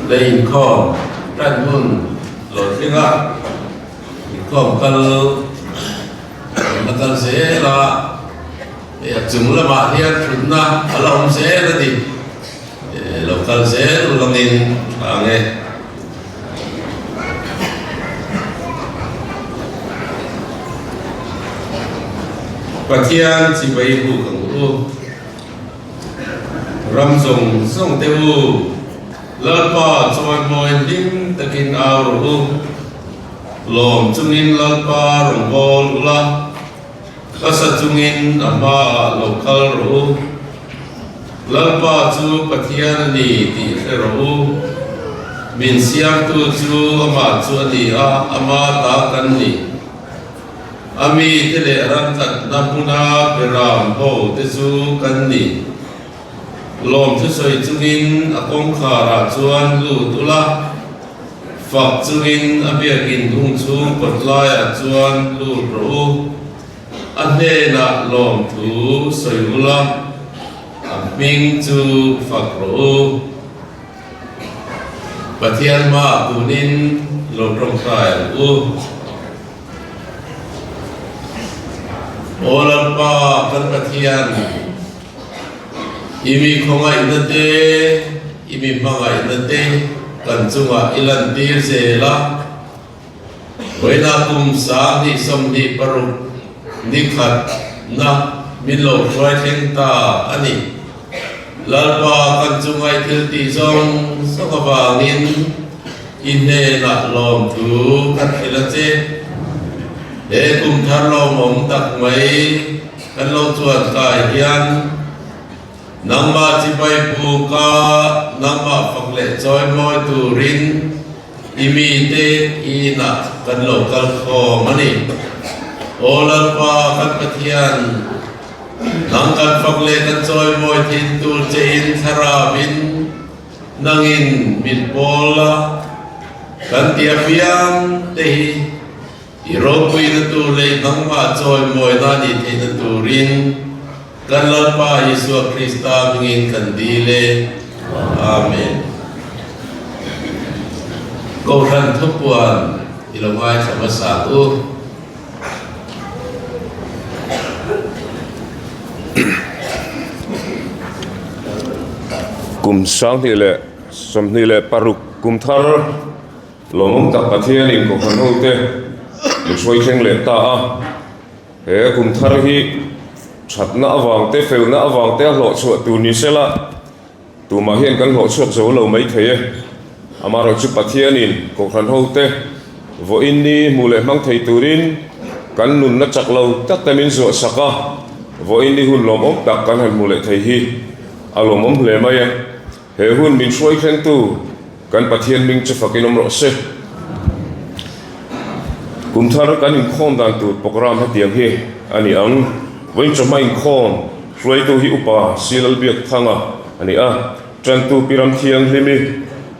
Lei inkhawm tan hun lo tling a, inkhawm kal an la kal zel a, hei a chung lamah hian thutna a la awm zel a ni. Lo kal zel ulangin tha ang e. Pathian chibai buk ang u. Ram zawng zawng te u, Lalpa chuan mawi hlim takin au rawh u. Lawm chungin Lalpa rawn bawl ula, Hmasa chungin a hmaah lo kal rawh u. Lalpa chu Pathian a ni tih hre rawh u. Min siamtu chu amah chu a ni a, ama ta kan ni. A mite leh ramtlatna hmuna beram ho te chu kan ni. Lawm thusawi chungin a kawngkharah chuan lut ula, fak chungin a biakin hung chhung kawt laiah chuan lut rawh u. A hnenah lawmthu sawi ula, a hming chu fak rawh u. Pathian hmaah tunin lo tawngtai ang u. Aw Lalpa kan Pathian, i mi khawngaihna te, i mi hmangaihna te kan chungah i lantir zel a. Vawiina kum 2026 ni khatna min lo hruai thleng ta a ni. Lalpa kan chunga i thil tih zawng zawng avangin i hnenah lawmthu kan hrilh a che. He kum thar lawmawm tak mai kan lo chuan kai hian nangmah chibai buka nangmah fak leh chawi mawi turin I mite i inah kan lo kal khawm a ni. Aw Lalpa kan Pathian, nang kan fak leh kan chawimawi thin tur che in thlarauin nangin min pawl la, kan ti apiang te hi i ropuina tur leh nangmah chawimawina a nih theihna turin kan Lalpa Isua Krista hmingin kan dil e. Amen. Kohhran thupuan i lo ngaithla hmasa ang u. Kum 2026 kum thar lawmawm tak Pathianin Kohhran hote min hruai thleng leh ta a. He kum thar hi thatna avang te, felna avang te a hlawh chhuah tur ni sela, tumah hian kan hlawh chhuak zo lo mai thei e. Amaherawhchu Pathianin Kohhran hote vawiin ni hmu leh hmang thei turin kan nunna chak lo tak te min zuah sak a, vawiin ni hun lawmawm tak kan han hmu leh thei hi a lawmawm hle mai e. He hun min hruai thlengtu kan Pathian hming chu fakin awm rawh se. Kum thar kan inkhawm dan tur programme hetiang hi a ni ang. Vawiin chawhma inkhawm hruaitu hi Upa Silalbiakthanga a ni a, Tantu Pi Ramthianghlimi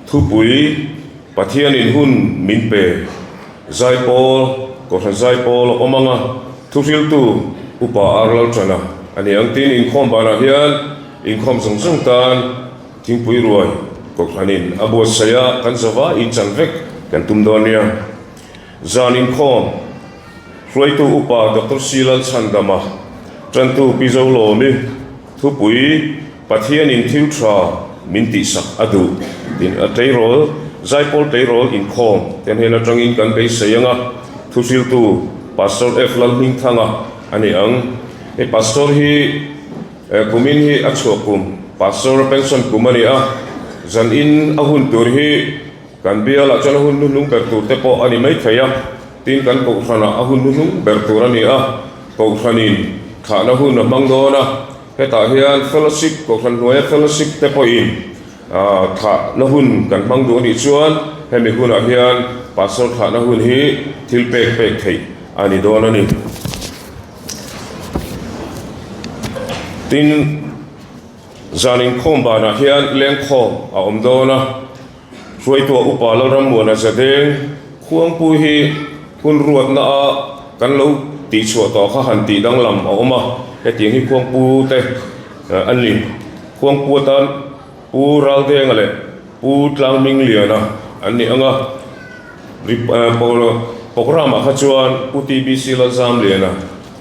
thupui Pathianin hun min pe Zaipawl, Kohhran Zaipawl a awm ang a, thuhriltu Upa Ar Lalṭana a ni ang. Tin, inkhawm banah hian inkhawm zawng zawng tan thingpui ruai Kohhranin a buatsaih a, kan zava inchan vek kan tum dawn nia. Zan inkhawm hruaitu Upa Doctor C Lalchhandama, Ṭantu Pi Zolawmi, Thupui, Pathianin thil tha min tihsak a duh. Tin, a tleirawl, Zaipawl tleirawl inkhawm te hnen atangin kan beisei ang a, thuhriltu Pastor F. Lalhmingthanga a ni ang. Hei Pastor hi kumin hi a chhuah kum, Pastor pension kum a ni a, zanin a hun tur hi kan bialah chuan a hun hnuhnung ber tur te pawh a ni maithei a, tin kan kohhranah a hun hnuhnung ber tur a ni a, Kohhranin thlahna hun a hmang dawn a, hetah hian fellowship, Kohhran hnuaia fellowship te pawhin thlahna hun kan hmang duh a nih chuan hemi hunah hian Pastor thlahna hun hi thil pek pek theih a ni dawn a ni. Tin, zan inkhawm banah hian lengkhawm a awm dawn a, Hruaitua Upa Lalrammuana Zadeng Khuangpu hi hun ruatna a kan lo tihchhuah tawh kha han tih danglam a awm a, hetiang hi Khuangpu te an ni. Khuangpu atan Pu Raldenga leh. Pu Tlangmingliana an ni ang a, Programme ah kha chuan Pu TBC Lalzamliana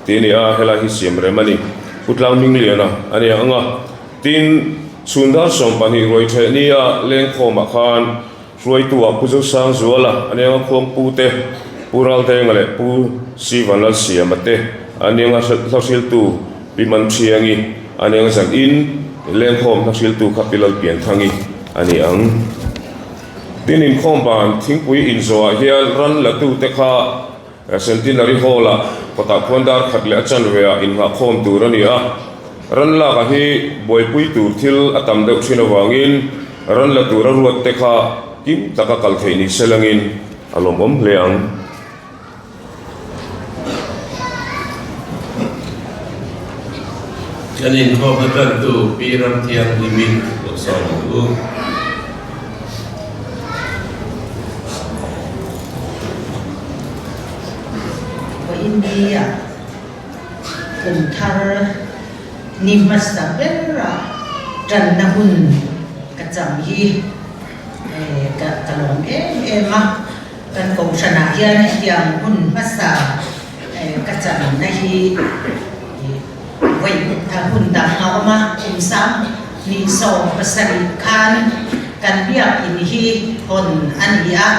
tih a ni a, helai hi siam rem a ni. Pu Tlangmingliana a ni ang a, tin chhun dar 12 ruai theh nia lengkhawmah khan hruaitu ah Pu Zosangzuala a ni ang a, Khuangpu te, Pu Raldenga leh Pu Sivanlalsiama te a ni ang a, hlahriltu Pi Manthiangi a ni ang a, zan in lengkhawm hlahriltu kha Pi Lalpianthangi a ni ang. Tin inkhawm ban thingpui inzawhah hian ran latute kha Centenary Hall-ah kawtah khuan dar khat leh a chanveah innghahkhawm tur a ni a. Ran laka hi buaipui tur thil a tam deuh thin avangin ran la tura ruatte kha kim taka kal theih ni se langin a lawmawm hle ang. Kan inkhawmna tantu Pi Ramthianghlimin lo sawm ang u. Vawiinnia kum thar ni hmasa bera tanna hun ka cham hi ka lawm em em a. Kan kohhranah hian hetiang hun hmasa ka channa hi vawi hun dang a awm a, kum 2070 khan kan biakinn hi hawn a ni a,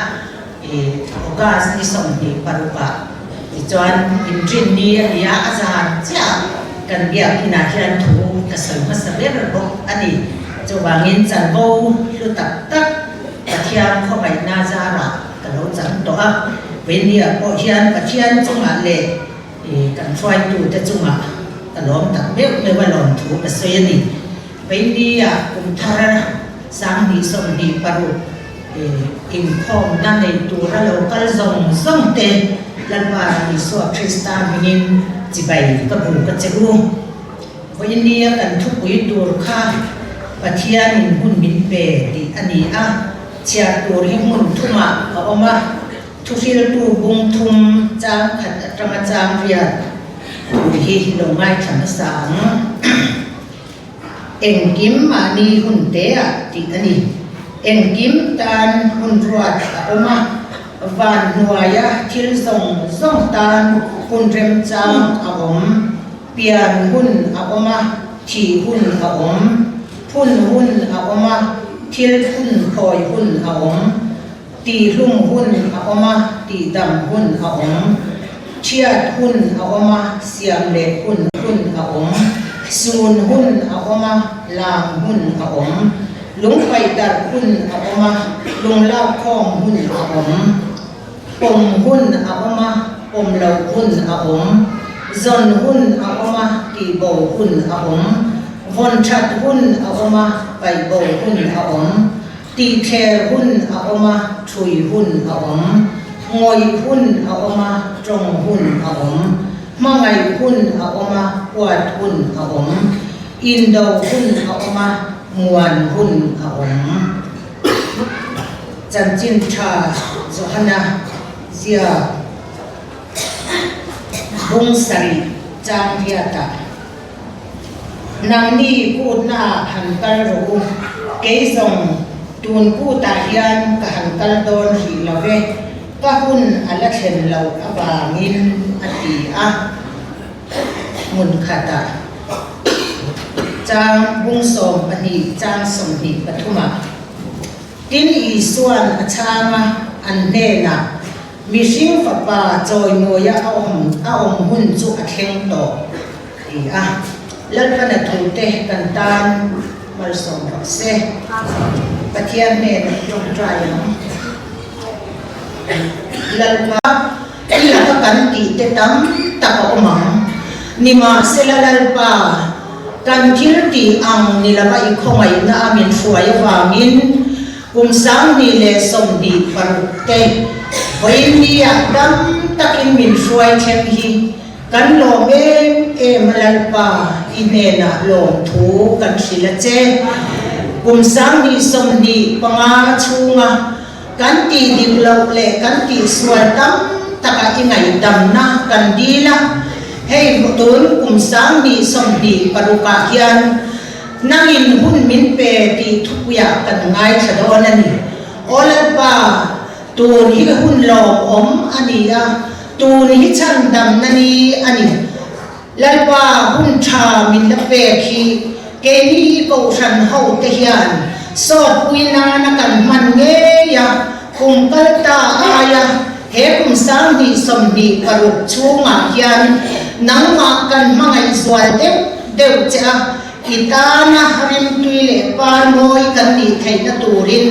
August ni 26 ah tichuan inrinni a ni a, a zan chiah kan biakinah hian thu ka sawi hmasa ber bawk a ni. Chuvangin chanvo hlu tak tak Pathian khawngaihna zarah ka lo chang tawh a, Venia pawh hian Pathian chungah leh kan hruaitute chungah ka lawm tak meuh meuh a lawm thu ka sawi a ni. Venia kum thar 2026 inkhawmna nei tura lo kal zawng zawng te Lalpa Isua Krista hmingin chibai ka bu ka che u. Vawinia kan thupui tur kha Pathianin hun min pe tih a ni a, chhiar tur hi hmun thumah a awm a, thuhriltu bung thum chang khat atanga chang riat tur hi lo ngaithla hmasa ang. Engkim mahni hun teah tih a ni. Engkim tan hun ruat a awm a, van hnuaia thil zawng zawng tan hun remchang a awm. Pian hun a awm a, thih hun a awm. Phun hun a awm a, thil phun khawi hun a awm. Tihlum hun a awm a, tihdam hun a awm. Thiat hun a awm a, siam leh hun hun a awm. Sun hun a awm a, lam hun a awm. Lungpaih darh hun a awm a, lunglakkhawm hun a awm. Pawm hun a awm a, pawm loh hun a awm. Zawn hun a awm a, tihbo hun a awm. Vawn that hun a awm a, paihbo hun a awm. Tihthler hun a awm a, thui hun a awm. Ngawih hun a awm a, tawng hun a awm. Hmangaih hun a awm a, huat hun a awm. Indo hun a awm a, muan hun a awm. Chanchin tha Johana ziak bung sarih chang hiatah, Nangni kutnaah han kal rawh u, kei zawng tun kutah hian ka han kal dawn rih lo ve, ka hun a la thlen loh avangin, a ti a. Hmun khatah chang bung 12 chang 23 ah tin Isuan a chhang a, an hnenah, Mihring fapa chawimawia a awm a awm hun chu a thleng tawh, ti a. Lalpana thute kan tan malsawm rawh se. Pathian hnenah i tawngtai ang. Lalpa. I laka kan tih te tam tak a awm ang. Nimahsela Lalpa, kan thil tih ang ni lova i khawngaihna a min hruai avangin kum 2026 te vawiinniah dam takin min hruai thleng hi kan lawm em em a Lalpa, i hnenah lawmthu kan hrilh a che. Kum 2025 chhunga Kan tih dik loh leh kan tih sual tam takah i ngaihdamna kan dil a, hei tun kum 2026 ah hian nangin hun min pe. pe tih thupuiah kan ngaithla dawn a ni. Aw Lalpa, tun hi hun lawmawm a ni a, tun hi chhandamna ni a ni. Lalpa, hun tha min la pek hi keini Kohhran hote hian sawtpui nana kan hman ngei a, kum kal ta aia he kum 2026 chhungah hian nangmah kan hmangaih zual deuh deuh che a, i tana rimtui leh par mawi kan nih theihna turin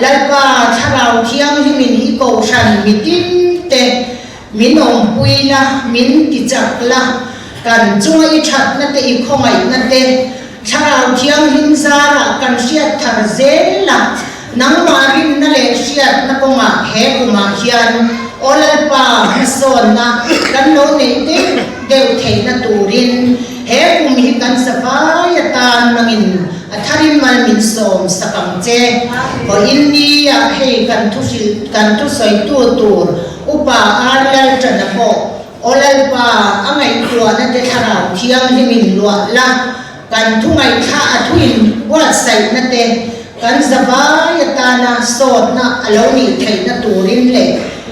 Lalpa Thlarau Thianghlimin i Kohhran mitinte Min awmpui la, min ti chak la, kan chunga i thatna te, i khawngaihna te, Thlarau Thianghlim zarah kan hriat thar zel la, nangmah rinna leh hriatna kawngah he kumah hian Aw Lalpa hmasawnna kan lo neih deuh deuh theihna turin he kum hi kan zavai atan nangin a tharin mal min sawm sak ang che. Vawiin nia hei kan thuhrilh kan thusawitu tur Upa Ar Lalṭana pawh Aw Lalpa, a ngaihtuahna te thlarau thianghlimin luah la, kan thu ngaihthla a thuin buatsaihna te kan zavai atana sawtna a lo nih theihna turin leh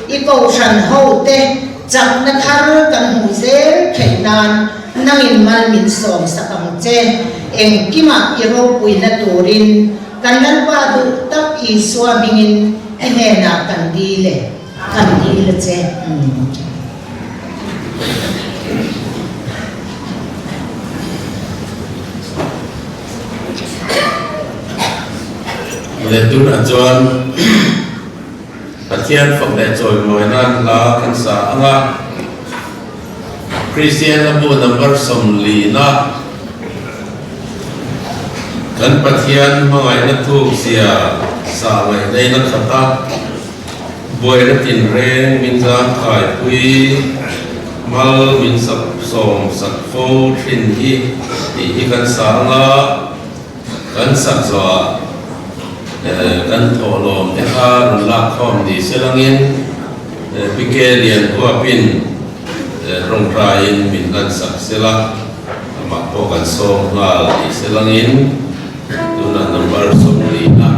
i kohhran ho te chakna thar kan hmuh zel theih nan nangin mal min sawm sak ang che. Engkimah i ropuina turin kan Lalpa duh tak Isua hmingin i hnenah kan dil e. Kan dil a che. Leh tunah chuan Pathian fak leh chawimawi nan hla kan sa ang a, Kristian a bu number 40 na kan Pathian hmangaihna thuk zia zah ngaihna in a khat a, buaina tinreng min zangkhaipui mal min sak sawm sak fo thin hi tih hi kan sa ang a, kan sak zawhah kan thawhlawm te kha rawn lak khawm ni se langin Pike lian huapin rawnghraiin min hlan sak sela, amah pawh kan sawm nghal ni se langin tunah number 40 na.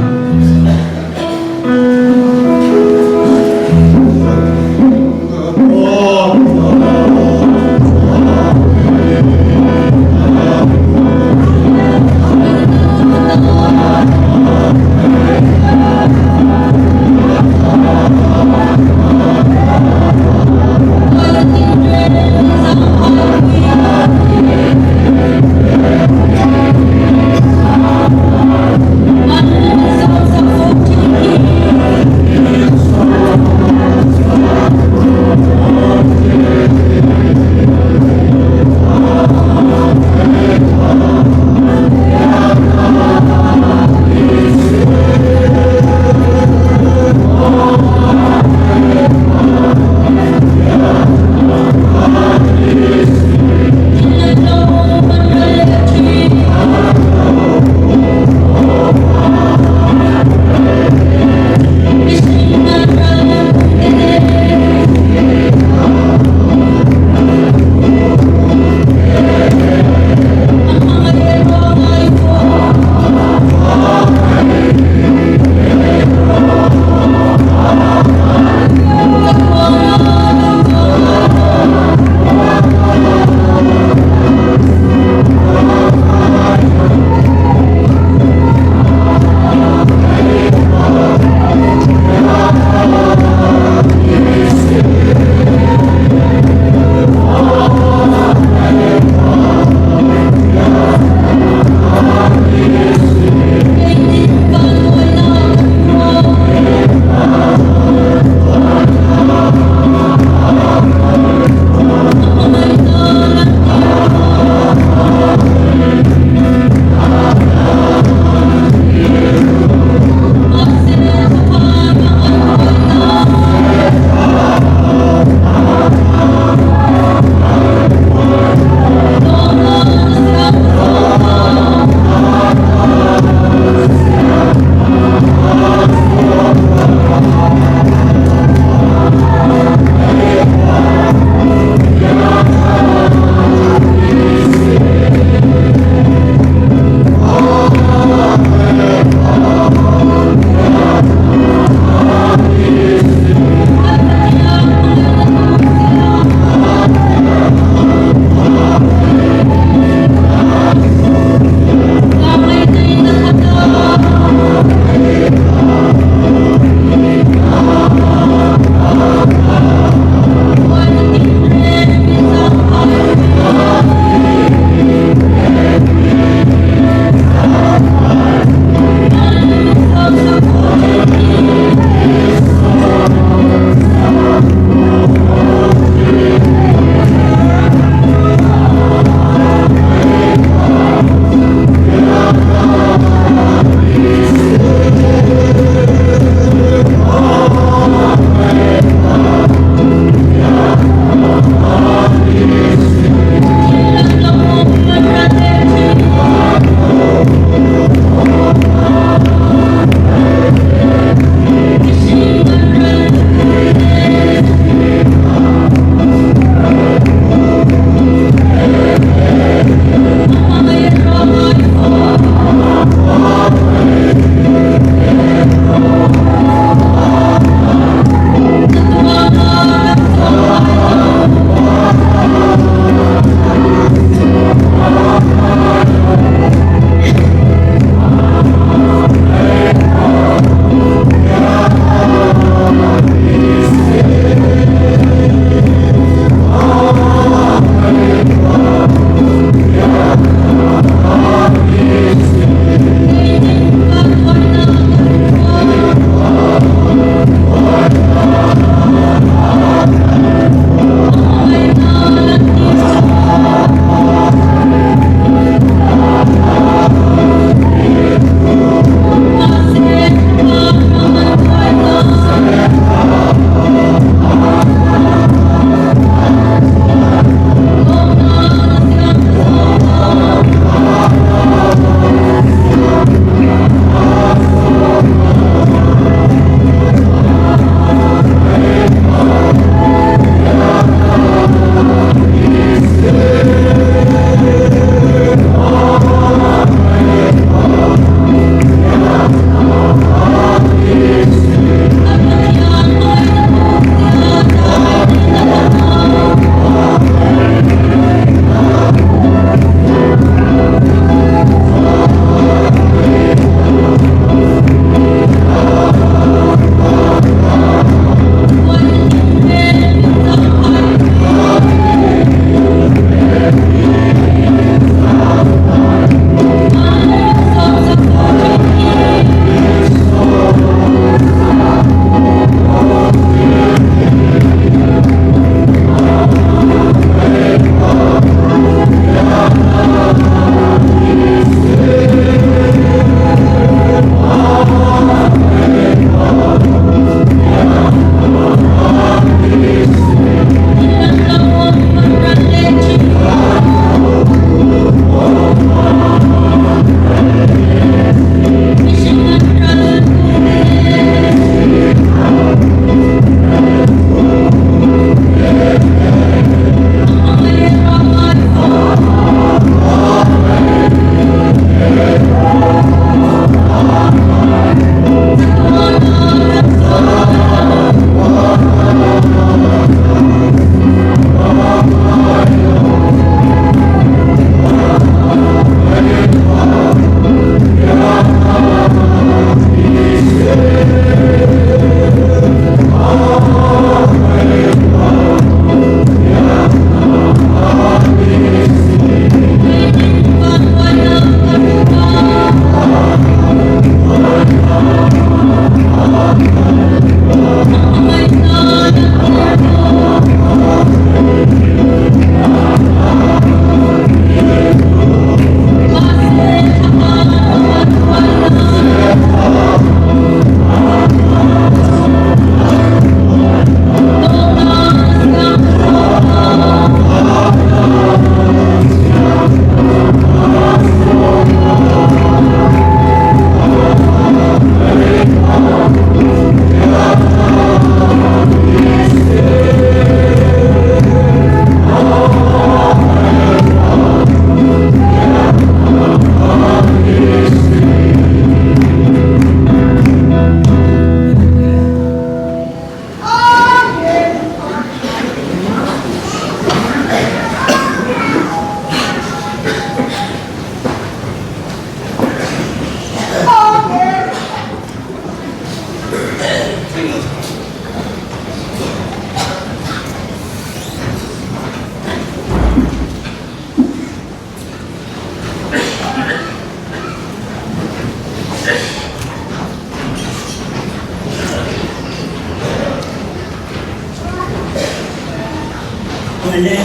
Awle,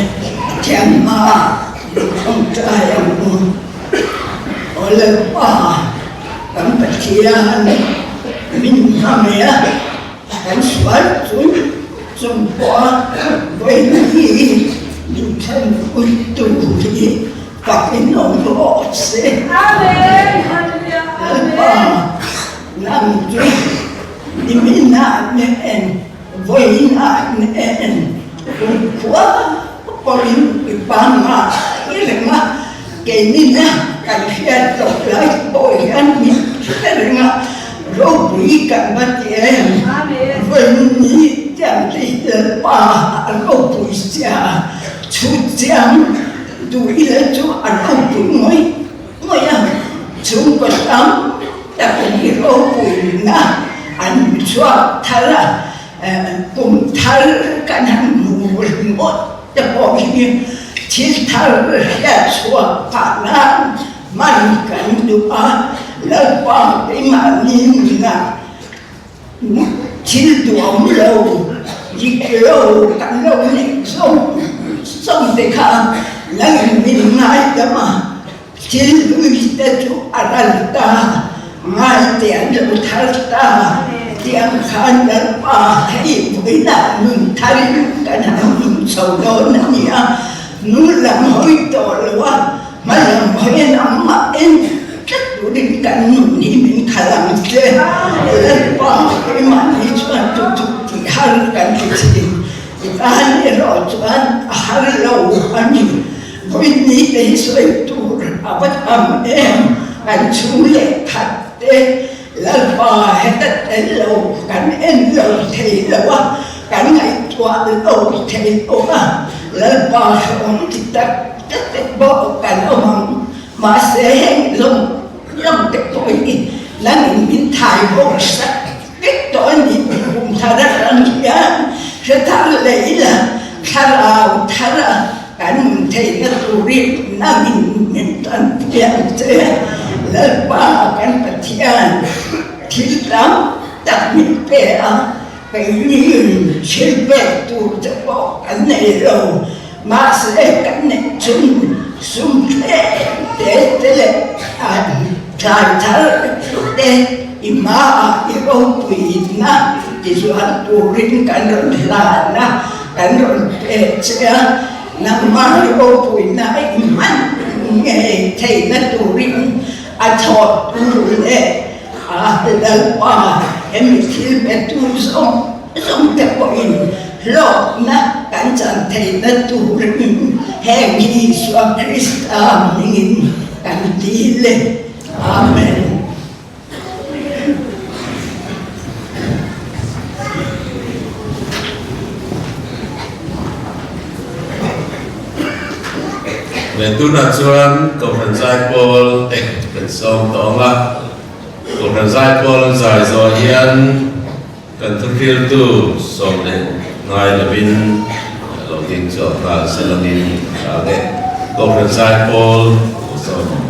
Pathian hmaah min tawngtai ang u. Aw Lalpa, kan Pathian, min hmangaih a, kan sual chung chung pawha vawiin hi min thlenpui tu hi fak in awm rawh se. Lalpa, nang chu niminah nen Vawiinah nen kumkhua pawhin i pangngai reng a, keinina kan hriat loh lai pawh hian min hre reng a, ropui kan va ti em? Vawiin ni tiang tih Lalpa a ropui sia, chhut chiang duh ila chu a ropui ngawih ngawih a, chhungkaw tam tak hi ropuina an chhuak thar a, kum thar kan han hmu ringawt te pawh hi thil thar hriat chhuak phah nan hman kan duh a, Lalpa keimahni nunah Thil duhawm lo, dik lo kan lo neih zawng zawng te kha langin min ngaidam a, thil hlui te chu a ral ta, ngai te an lo thar ta tiang khan Lalpa hei vawiinah nun tharin kan han nun chho dawn a ni a, nu lam hawi tawh lo a, Hmalam hawiin amah en tlat turin kan nun hi min khalh ang che. Lalpa keimahni chuan tutuk tih har kan ti thin. I tan erawh chuan a har lo a ni. Vawiin te hi sawi tur a va tam em? Kan chhung leh khat te Lalpa heta tel lo kan en lo thei lo a, kan ngaihtuah lo thei lo a, Lalpa hrehawm ti tak tak te pawh kan awm ang. Mahse heng lawm lawm te pawh hi langin min thai bawk sak vek tawh a ni. Kum thar atang hian hre thar leh ila thlarau thar a kan nun theihna turin nangin min tanpui ang che. Lalpa kan Pathian thil tam tak min pe a, keini thil pek tur che pawh kan nei lo. Mahse kan neih chung sum tlem te te leh tlai thar te i hmaah i ropuina tizual turin kan rawn hlan a, kan rawn pe che a, nangmah i ropuina i hman ngei theihna turin a thawh tur leh a Lalpa hemi thil petu zawng zawng te pawhin hlawkna kan chan theihna turin heng hi Isua Krista hmingin kan dil e. Amen. Leh tunah chuan Kohhran Zaipawl te kan sawm tawh ang a, Kohhran Zaipawl an zai zawh hian kan thuhriltu sawm leh ngai lovin lo ding chhuak nghal se langin a ang e. Kohhran Zaipawl sawm ang.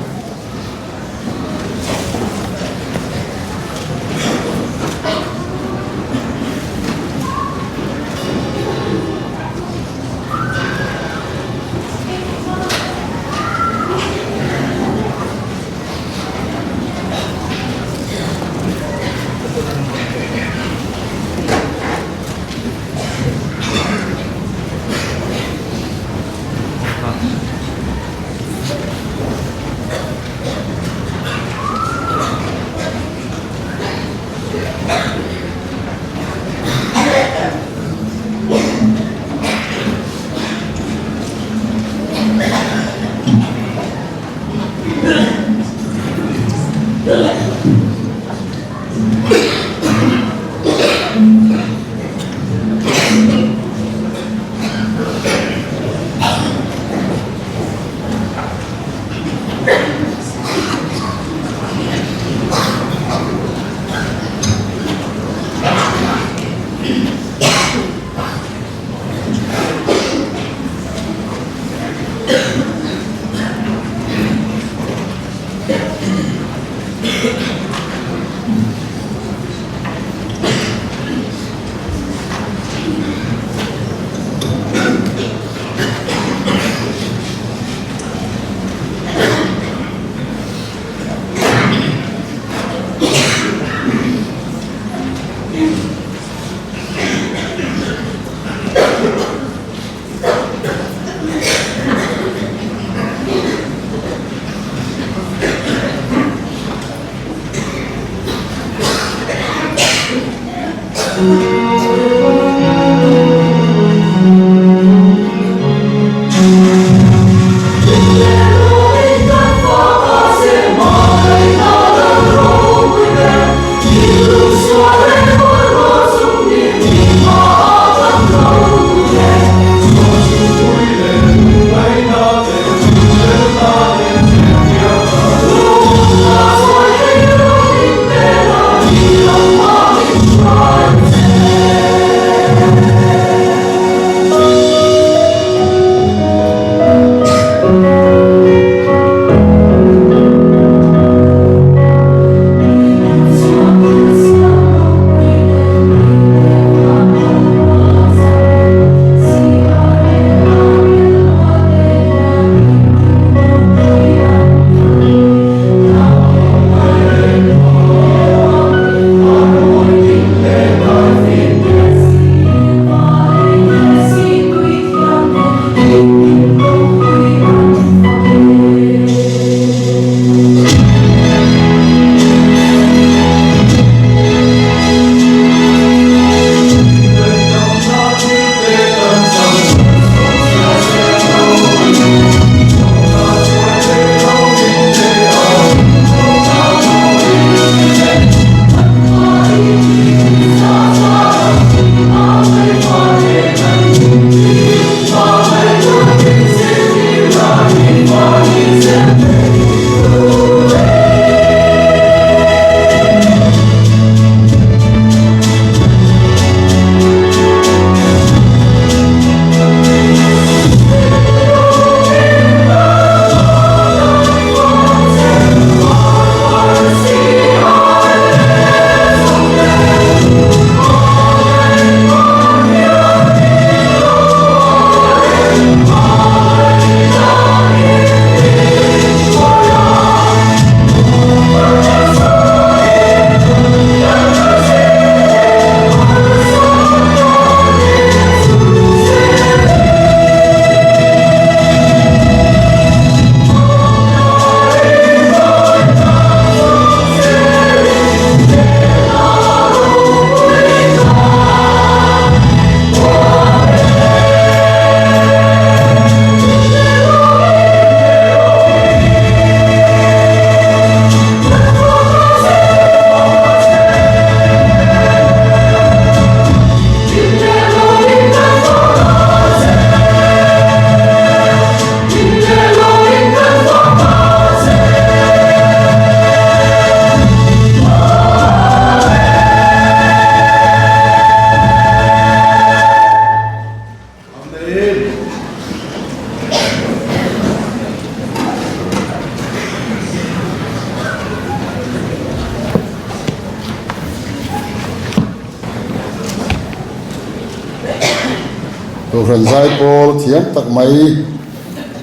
Kohhran zaipawl thiam tak mai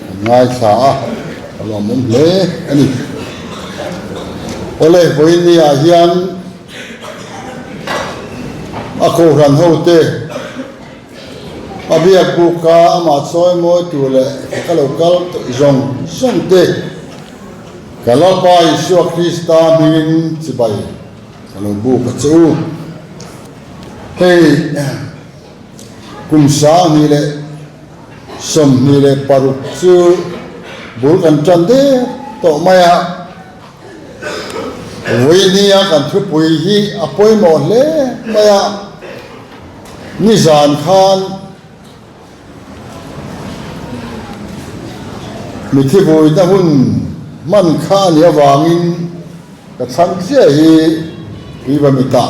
an ngaithla a, a lawmawm hle a ni. Awle, vawiin ah hian a kohhran hote A biak buk a amah chawi mawi tur leh ka lo kal zawng zawng te, ka Lalpa Isua Krista hmingin chibai ka lo buk a che u. Hei kum 2026 chu bul kan tan der tawh mai a, vawinia kan thupui hi a pawimawh hle mai a. Nizan khan mithi vuina hun hman kha a nih avangin ka chhan chiah hi Tuiva mitah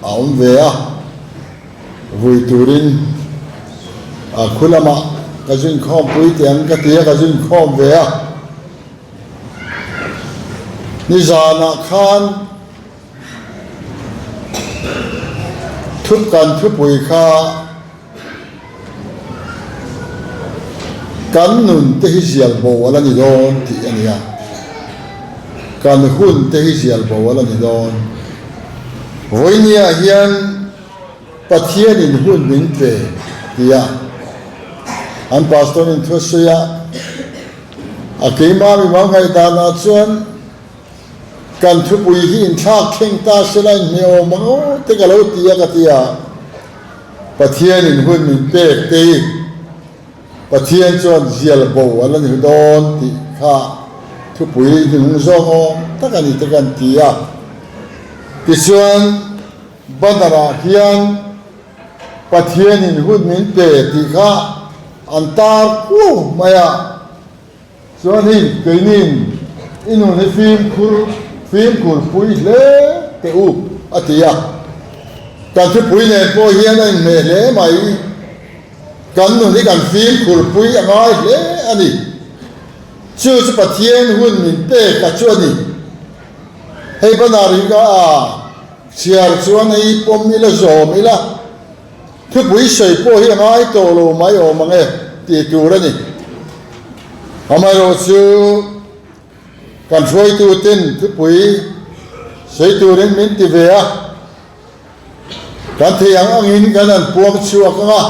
a awm ve a, vui turin a khu lamah ka zunkhawm pui teh ang ka ti a, ka zunkhawm ve a. Nizanah khan. Thup kan thupui kha kan nun te hi zial bo a la ni dawn tih a ni a, kan hun te hi zial bo a la ni dawn. Vawinia hian Pathianin hun min pe tia an pastor-in thu a sawi a, a keimah mi mau ngaihdanah chuan. Kan thupui hi inthlak thleng ta sela inhmeh awm ang aw te ka lo ti a ka ti a, Pathianin hun min pek te hi Pathian chuan zial bo a la ni dawn tih kha thupui hnung zawng awm tak a ni te kan ti a. Tichuan banner ah hian Pathianin hun min pe tih kha an tar kuau mai a. Chuanin keinin i nun hi fimkhur fimkhur pui hle teh u, a ti a. Kan thupui nen pawh hian a inhmeh hle mai. Kan nun hi kan fimkhur pui a ngai hle a ni. Chu chu Pathian hun min pek a chu a ni. Hei banner hi ka a chhiar chuan hei pawm ila zawm ila. Thupui sawi pawh hi a ngai tawh lo mai awm ang e tih tur a ni. Amaherawhchu kan hruaituten thupui sawi turin min ti ve a, kan thei ang angin kan han puang chhuak ang a,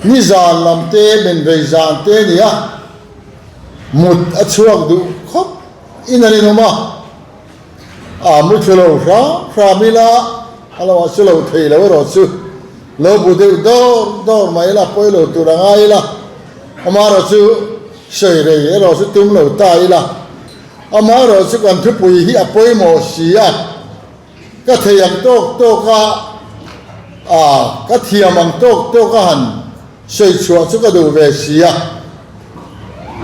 nizan lam te, menrei zan te a ni a, mut a chhuak duh khawp in a rinawm a. A muthlu lo hram hram ila, a lo ah chu lo thei lo erawh chu lo bu deuh dawr dawr mai ila, pawi lo tur a ngai ila, amaherawh chu sawi rei erawh chu tum lo ta ila, amaherawh chu kan thupui hi a pawimawh si a, ka thei ang tawk tawk a, a ka thiam ang tawk tawk a han sawi chhuah chu ka duh ve si a.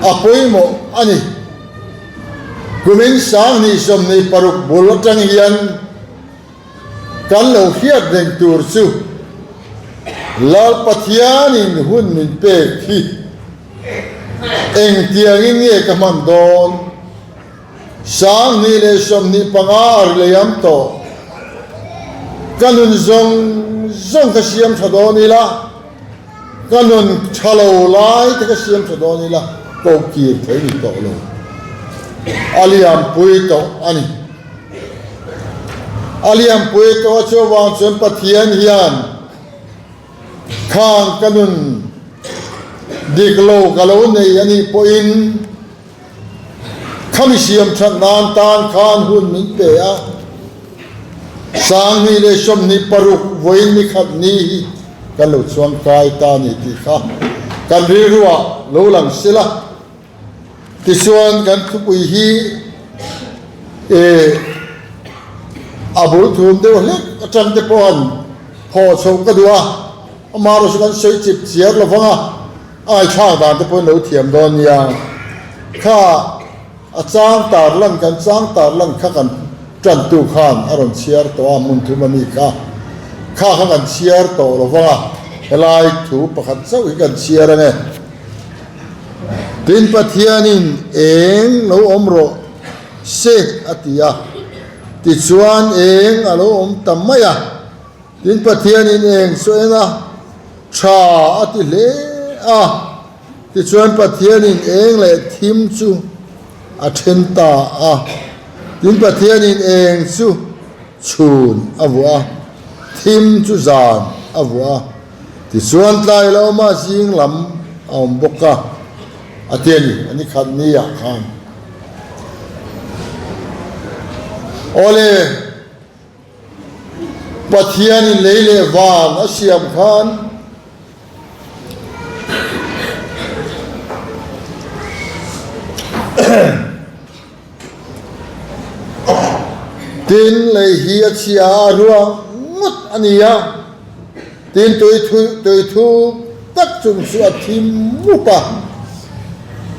A pawimawh a ni. Kumin 2026 bul atang hian kan lo hriat reng tur chu Lal Pathianin hun min pek hi engtiangin nge ka hman dawn? 2025 a ri lei am tawh. Ka nun zawng zawng ka siam tha dawn ila. Ka nun tha lo lai te ka siam tha dawn ila ko kir thei ni tawh lo. A liampui tawh a ni. A liampui tawh a chuvang chuan Pathian hian khang ka nun dik lo ka lo nei a nih pawhin Khami siam that nan tan khan hun min pe a, 2026 vawiin ni khat ni hi kan lo chuang kai ta ni tih kha kan rilruah lo lang sil a. Tichuan kan thupui hi eh a bul thum deuh hlek atang te pawh han phawh chhoh ka duh a, amaherawhchu kan sawi chip chiar lo vang a. A ngaithlak dan te pawhin lo thiam dawn nia. Kha a chang tar lan kan chang tar lan kha kan tantu khan a rawn chhiar tawh a hmun thum ami kha. Kha kha kan chhiar tawh lo vang a, helai thu pakhat chauh hi kan chhiar ange. Tin Pathianin eng lo awm rawh se a ti a, tichuan eng a lo awm ta mai a. Tin Pathianin eng chu en a, tha a ti hle a, tichuan Pathianin eng leh thim chu a then ta a. Tin Pathianin eng chu chhun a vuah a, thim chu zan a vuah a, tichuan tlai lo awma zing lam a awm bawk a, a ti a ni, a ni khat ni ah khan. Awle! Pathianin lei leh van a siam khan tin lei hi a chhia a, a ruang ngawt a ni a, tin tui thuk tak chung chu a thim mup a,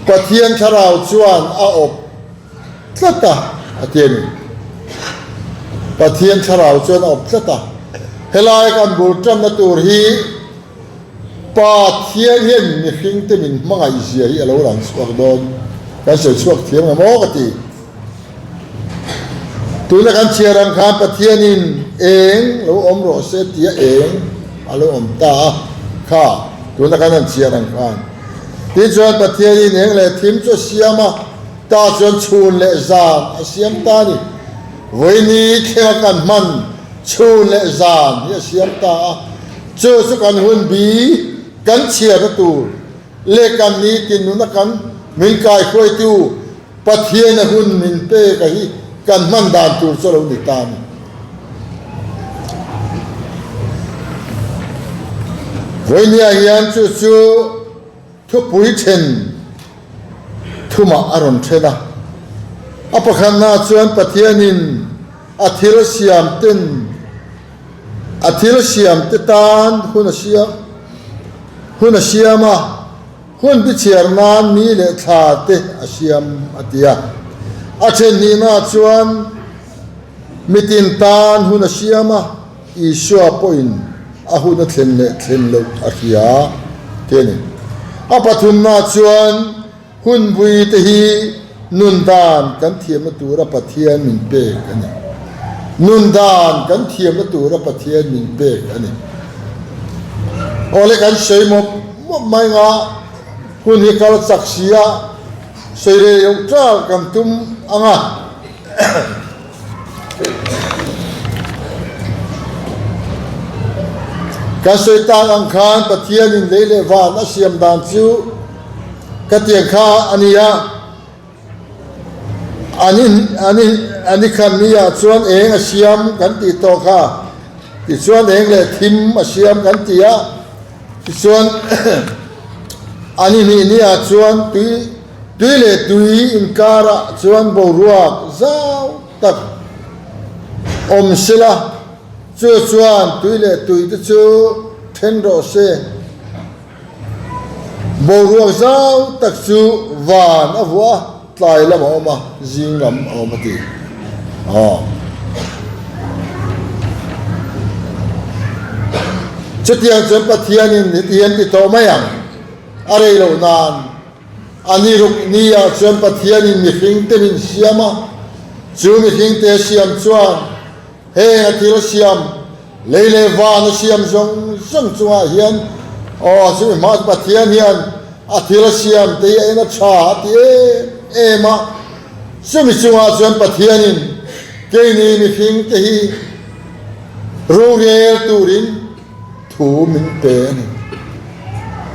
Pathian thlarau chuan a awp tlat a, a ti a ni. Pathian thlarau chuan a awp tlat a. Helai kan bul tanna tur hi Pathian hian mihringte min hmangaih zia hi a lo lang chhuak dawn. Kan sawi chhuak thiam ang maw ka ti. Tuna kan chhiar ang khan Pathianin eng lo awm rawh se tia eng a lo awm ta a kha tuna kan han chhiar ang khan. Tichuan Pathianin eng leh thim chu a siam a. Ta chuan chhun leh zan a siam ta a ni. Vawiini thlenga kan hman chhun leh zan hi a siam ta a. Chu chu kan hun bi kan chhiarna tur leh kan nitin nuna kan min kaihruaitu Pathiana hun min pek a hi. kan hman dan tur chu a lo ni ta a ni. Vawinia hian chu chu thupui then thumah a rawn then a. A pakhatnaah chuan Pathianin a thil siam ten a thil siam te tan hun a siam hun a siam a, hun bichhiar nan ni leh thla te a siam a ti a. A then hnihnaah chuan mitin tan hun a siam a, Isua pawhin a hun a thlen leh thlen loh a hria tih a ni. A pathumnaah chuan hun bui te hi nun dan kan thiamna tura Pathian min pek a ni. Nun dan kan thiamna tura Pathian min pek a ni. Awle kan sawi mawp mawp mai nga hun hi kal chak si a, sawi rei loh ṭal kan tum ang a. Kan sawi tak ang khan Pathianin lei leh van a siam dan chu ka tiang kha a ni a, an in an in an i khan ni ah chuan eng a siam kan tih tawh kha, tichuan eng leh thim a siam kan ti a, tichuan an i hnih ni ah chuan tui Tui leh tui inkarah chuan boruak zau tak awm sela, chu chuan tui leh tui te chu then rawh se. Boruak zau tak chu van a vuah a, tlai lam a awm a, zing lam a awm a ti. Aw. Chutiang chuan Pathianin heti hian ti tawh mai ang, a rei loh nan. A ni ruk ni ah chuan Pathianin mihringte min siam a, chu mihringte siam chuan heng a thil siam, lei leh van a siam zawng zawng chungah hian aw chumi hma chu Pathian hian a thil siam te hi a en a tha a ti em em a, chumi chungah chuan Pathianin keini mihringte hi rorel turin Thu min pe a ni.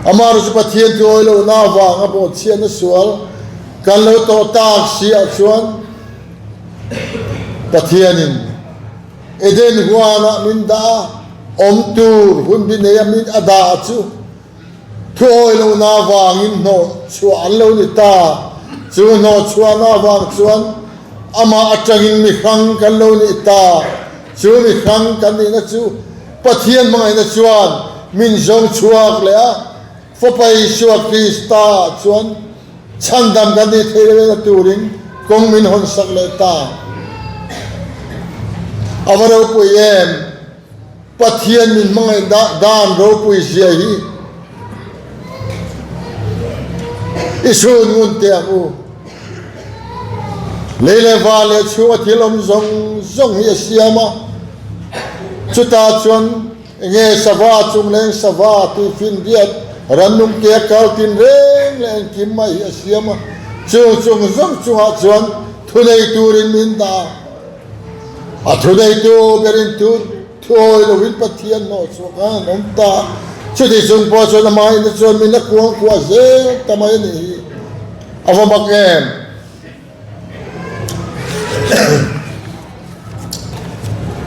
Amah chu Pathian chu awi lohna avanga bawhchhiatna sual kan lo tawh tak si ah chuan Pathianin Eden huanah min dah a, awm tur hun bi neia min a dah chu thu awi lohna avangin hnawh chhuah an lo ni ta. Chu hnawh chhuahna avang chuan amah atangin mi hrang kan lo ni ta. Chu mi hrang kan nihna chu Pathian hmangaihna chuan min zawng chhuak leh a, Fapa Isua Krista chuan chhandam kan nih theih lehna turin kawng min hawnsak leh ta. A va ropui em! Pathian min hmangaih dan ropui zia hi i chhun ngun teh ang u. Lei leh va leh chhunga thil awm zawng zawng hi a siam a, chutah chuan enge sava chungleng sava tuifinriat rannung ke a kal tin reng leh engkim mai hi a siam a, chung chung zawng chungah chuan thunei turin min dah a, a thuneitu berin thu thuawi lovin Pathian hnawh chhuak khan an awm ta, chuti chung pawh chuan amah ina chuan min la kuang kuah zel ta mai a nih hi. A va mak em?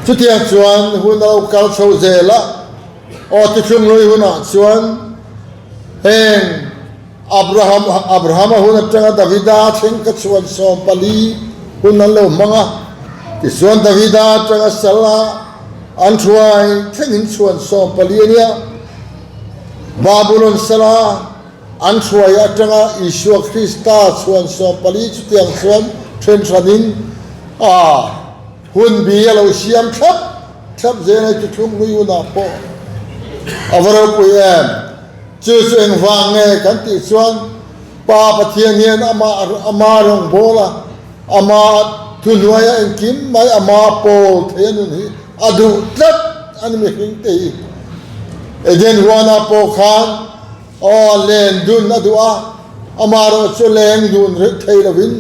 Chutiang chuan hun a lo kal chho zel a, aw tithlung lui hunah chuan heng Abraham Abrahama hun atanga Davida thleng kha chhuan 14 hun an lo hmang a, tichuan Davida atanga sala an hruai thlengin chhuan 14 a nia. Babulon sala An hruai atanga Isua Krista chhuan 14 chutiang chuan then hranin a hun bi a lo siam thlap thlap zel a, chuthlung hlui hunah pawh a va ropui em? Chu chu engvang nge kan tih chuan Pa Pathian hian amah ama rawngbâwl a, ama thuhnuaia engkim mai ama pawl thei a nun hi a duh tlat a ni mihringte hi. Eden huanah pawh khan Aw, len dun a duh a, amaherawh chu leng dun rih thei lovin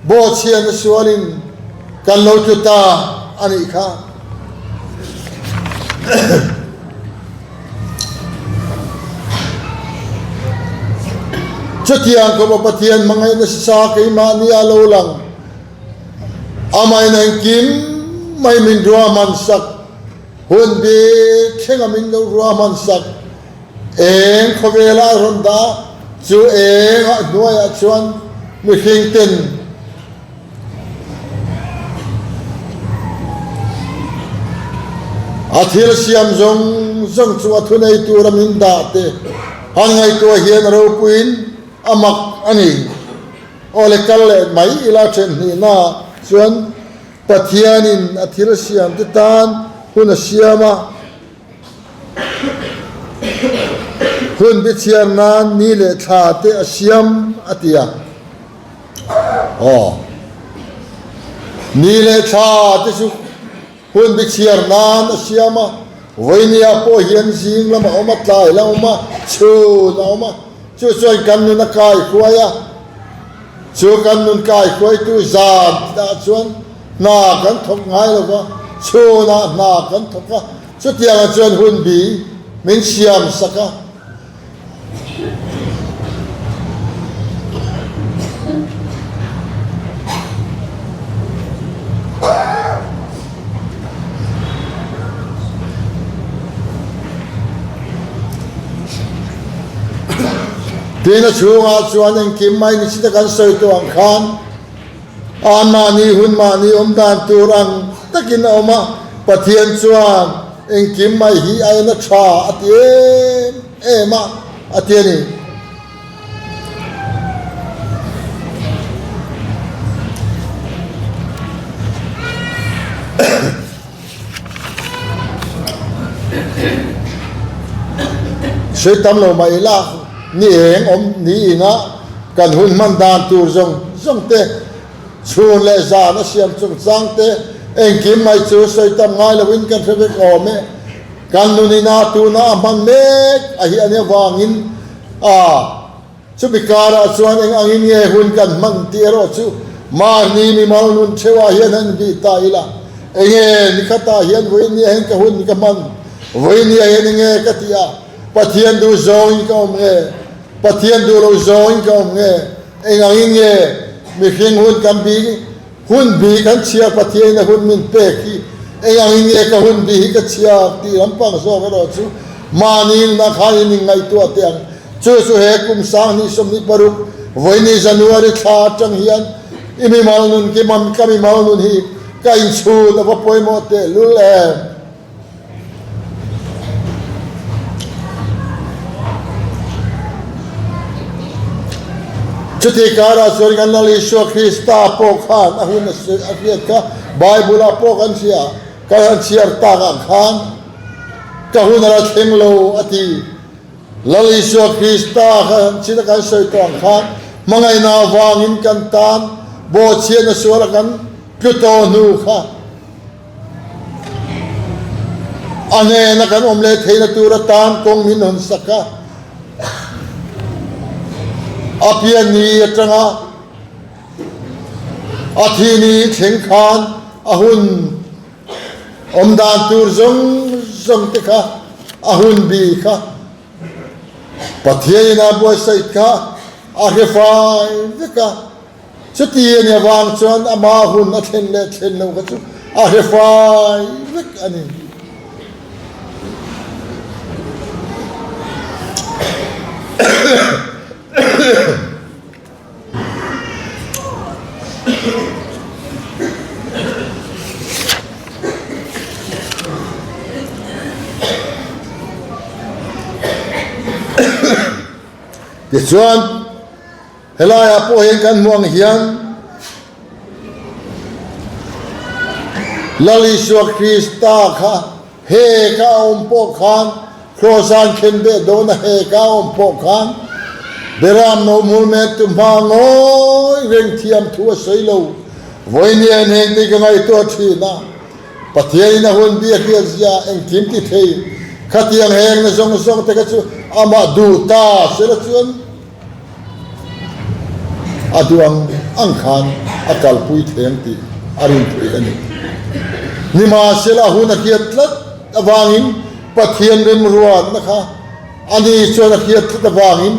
bawhchhiatna sualin kan lo tlu ta a nih kha. Chutiang khawpa Pathian hmangaihna sa keimahni a lo lang. Amahin engkim mai min ruahman sak, hun bik thlenga min lo ruahman sak, eng khawvela a rawn dah chu engah hnuaiah chuan mihring ten A thil siam zawng zawng chu a thunei tura min dah te han ngaihtuah hian a ropuiin a mak a ni. Aw le kal leh mai ila then hnihna chuan Pathianin a thil siam te tan hun a siam a, hun bichhiar nan ni leh thla te a siam a ti a. Aw. Ni leh thla te chu hun bichhiar nan a siam a, vawinia pawh hian zing lam a awm a, tlai lam a awm a, chhun a awm a, chu chuan kan nun a kai hruai a, chu kan nun kai hruaitu zan tihah chuan hna kan thawk ngai lo va, chhunah hna kan thawk a, chutiangah chuan hun bi min siam sak a. Tina chhungah chuan engkim mai ni chita kan sawi tawh ang khan a mahni hun mahni awm dan tur ang takin a awm a, Pathian chuan engkim mai hi a en a tha a ti em em a, a ti a ni. Sawi tam lo mai ila ni eng awm ni ina kan hun hman dan tur zawng zawng te, Chhun leh zan a siam chungchang te engkim mai chu sawi tam ngai loin kan hre vek awm e. Kan nun ina tuna a hman mek a hi ania vangin a chumi karah chuan eng angin nge hun kan hman tih erawh chu mahni mimal nun theuhah hian han bih ta ila. Enge nikhatah hian vawinia hian ka hun ka hman, vawinia hian enge ka tih a, Pathian duh zawngin ka awm nge, Pathian duh lo zawngin ka awm nge, Eng angin nge mihring hun kan bi hun bi kan chhiar Pathianin a hun min pek hi eng angin nge ka hun bi hi ka chhiar tih lampang zawk erawh chu mahni nunah khan in inngaihtuah teh ang. Chu chu he kum 2026 vawiini January thla atang hian i mimal nun ki mam ka mimal nun hi ka inchhun a va pawimawh tehlul em. Chutih karah chuan kan Lal Isua Krista pawh khan a hun a hriat kha Bible-ah pawh kan hria, kan han chhiar tak ang khan ka hun a la thleng lo a ti. Lal Isua Krista kha han chhin a kan sawi tawh ang khan hmangaihna avangin kan tan bawhchhiatna suala kan tlu tawh hnu kha. A hnena kan awm leh theihna tur atan kawng min hawn sak a, a pian ni atanga a thi ni thleng khan a hun awm dan tur zawng zawng te kha a hun bi kha Pathianin a buatsaih kha a hre fai vek a. Chuti a nih avang chuan ama hun a thlen leh thlen lo kha chu a hre fai vek a ni. Tichuan. Helaiah pawh hian kan hmuh ang hian Lal Isua Krista kha he ka a awm pawh khan Kraws an khen beh dawn a he ka a awm pawh khan Beram no hmul met tu hma ngawi reng thiam thu a sawi lo. Vawinia in heng te ka ngaihtuah thin a, Pathian in a hun biak hi a zia engkim ti thei khatiang heng na zawng zawng te kha chu amah duh ta sela chuan A duh ang ang khan a kalpui theng tih a rin theih a ni. Nimahsela a hun a hriat tlat avangin Pathian remruatna kha a ni chuan a hriat tlat avangin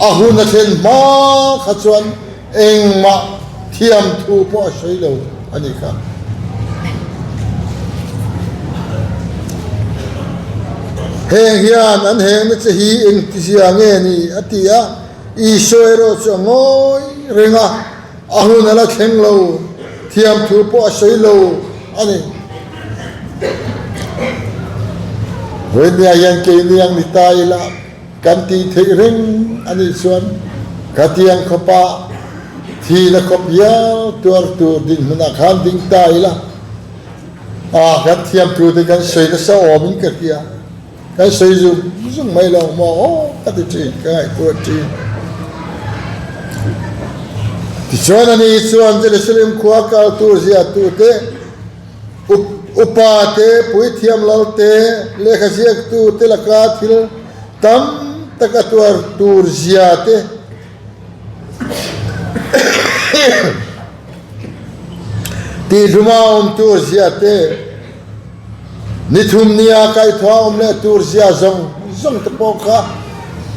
a hun a thlen hma kha chuan engmah. Thiamthu pawh a sawi lo a nih kha. Heng hian an hengna che hi engtizia nge ni? a ti a. Isua erawh chu a ngawi reng a, a hun a la thleng lo, thiamthu pawh a sawi lo a ni. Vawinia hian keini ang ni ta ila kan tih theih reng a nih chuan khatiang khawpa thihna khawp hial tuar tur dinhmunah khan ding ta ila a kan thiamthu te kan sawi nasa awmin ka hria. Kan sawi zung zung mai lo maw aw ka ti thin, ka ngaihtuah thin. Tichuan ani chuan Jerusalem khua kal tur ziahtute, upa te, puithiam lal te, lehkha ziaktute laka thil tam tak a tuar tur zia te, Tihluma awm tur zia te, ni thum nia kaihthua awm leh tur zia zawng zawng te pawh kha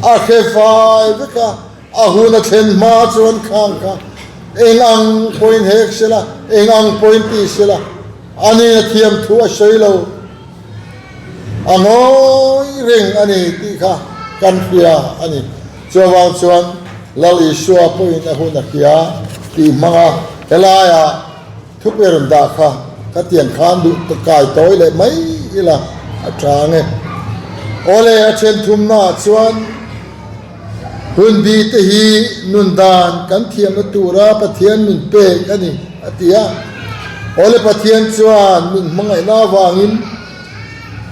a hre fai vek a, a hun a thlen hma chuan khang kha eng ang pawhin hek sela, eng ang pawhin ti sela, anin a thiam thu a sawi lo, a ngawi reng a ni tih kha kan hria a ni. Chuvang chuan Lal Isua pawhin a hun a hria tih hmanga helaiah thupe rawn dah kha ka tiang khan duh kai tawi leh mai ila a tha ang e. Awle a then thumnaah chuan hun bi te hi nun dan kan thiamna tura Pathian min pek a ni a ti a. Awle Pathian chuan min hmangaihna avangin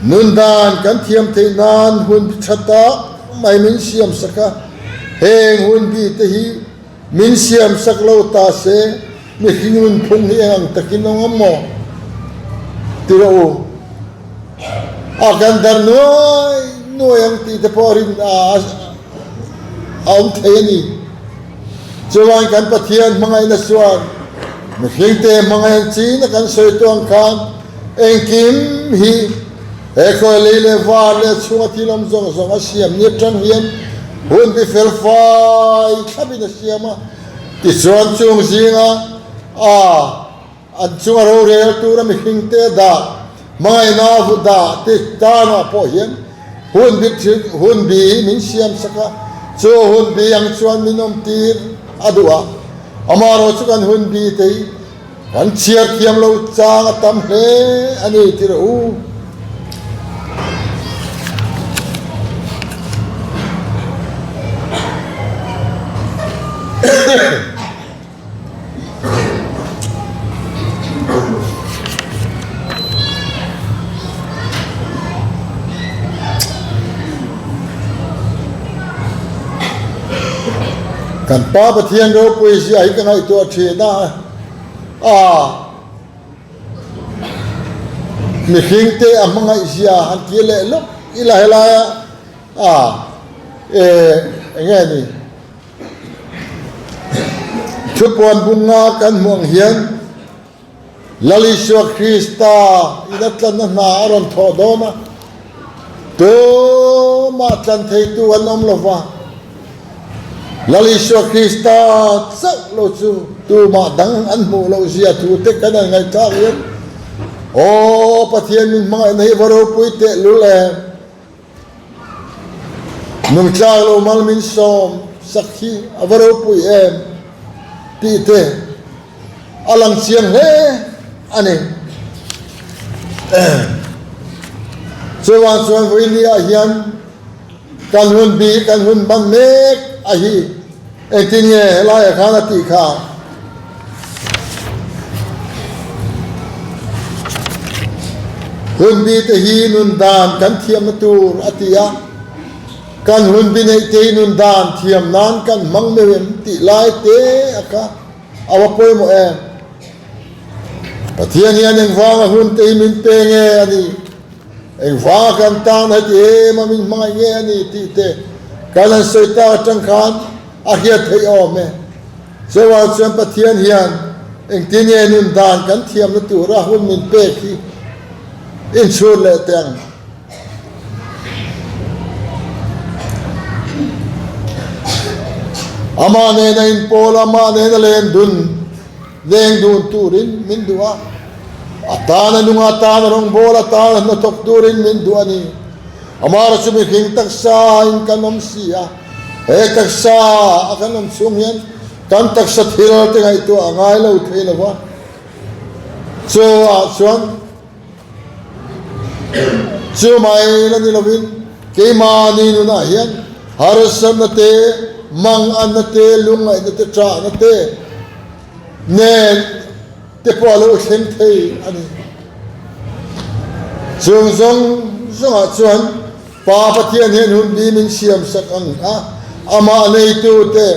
nun dan kan thiam theih nan hun tha tak mai min siam sak a, heng hun bi te hi min siam sak lo ta se mihring nun phung hi eng ang takin awm ang maw? Ti rawh u. A kan dar nuai nuai ang tih te pawh rin a awm thei a ni. Chuan kan Pathian hmangaihna chuan mihring te hmangaih ang chin a kan sawi tawh ang khan engkim hi He khawi lei leh var leh chhunga thil awm zawng zawng a siam ni atang hian hun bi fel fai thlapin a siam a, tichuan chung zinga a an chunga rorel tura mihring te dah hmangaihna vu dah te tanah pawh hian hun bi hun bi min siam sak a, chu hun bi ang chuan min awm tir a duh a, amaherawhchu kan hun bi te hi Kan chhiar thiam lo chang a tam hle a ni ti rawh u. Kan Pa Pathian ropui zia hi ka ngaihtuah thin a. A mihring te a hmangaih zia han ti leh lawk ila helaia a e enge ni thupuan bunga kan hmuh ang hian Lal Isua Krista in a tlanna hna a rawn thawh dawn a, tumah tlan theitu an awm lova. Lal Isua Krista chauh lo chu tumah dang an hmuh loh zia thu te kan han ngaihthlak hian, Aw Pathian min hmangaihna hi va ropui tehlul em! Nungtlak lo mal min sawm sak hi a va ropui em! tih te a lang chiang hle a ni. Chuvang chuan vawinia hian Kan hun bik kan hun hman mek a hi engtin nge helaiah khan a tih kha? Hun bi te hi nun dan kan thiamna tur a ti a, kan hun bi neih te hi nun dan thiam nan kan hmang meuh em tih lai te a kha a va pawimawh em? Pathian hian engvanga hun te hi min pe nge a ni? Engvanga kan tan heti em a min hmangaih nge a ni tih te kan han sawi tak atang khan a hriat theih awm e. Chuvang chuan Pathian hian engtin nge nun dan kan thiamna tura hun min pek hi inchhur leh teh ang. Amah nena inpawl, amah nena len dun. Leng dun turin min duh a, a tana nung atana rawngbâwl atana hnathawk turin min duh a ni. Amara chu mihring taksa in kan awm si a, he taksa a kan awm chhung hian kan taksa thil te ngaihtuah a ngai lo thei lo va, chu ah chuan chu mai la ni lovin keimahni nunah hian harsatna te, manganna te, lungngaihna te, ṭahna te nen te pawh a lo thleng thei a ni. Chung zawng zawngah chuan Pa Pathian hian hun bi min siamsak ang a, amah neitute,